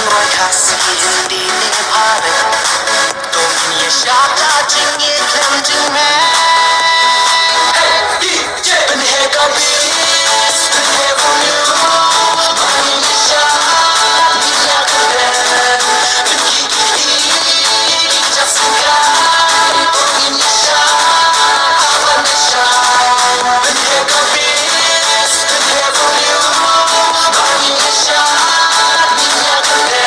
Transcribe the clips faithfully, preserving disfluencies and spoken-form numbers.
Khasi, Hindi, Nepali. To ngin ïa shad da jingïeit khlem jingmeng. Hey, D J, pynheh ka bass, pynheh volume. Ba ngin ïa shad, ngin ïa kynduh. Pynkhih ki kti, ki jingïaseng. To ngin ïa shad, ha ban ïa shad. Pynheh ka bass, pynheh volume. Ba ngin ïa shad, ngin ïa kynduh.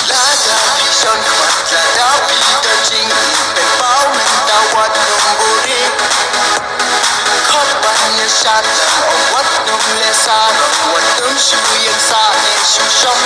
Lada phi shon khmat, lada phi da jingim, pynpaw mynta wat nym buhrieh. Khot ban ïa shad lang, ym wat nym leh sarong, wat nym shu ïeng sah ne shu shong.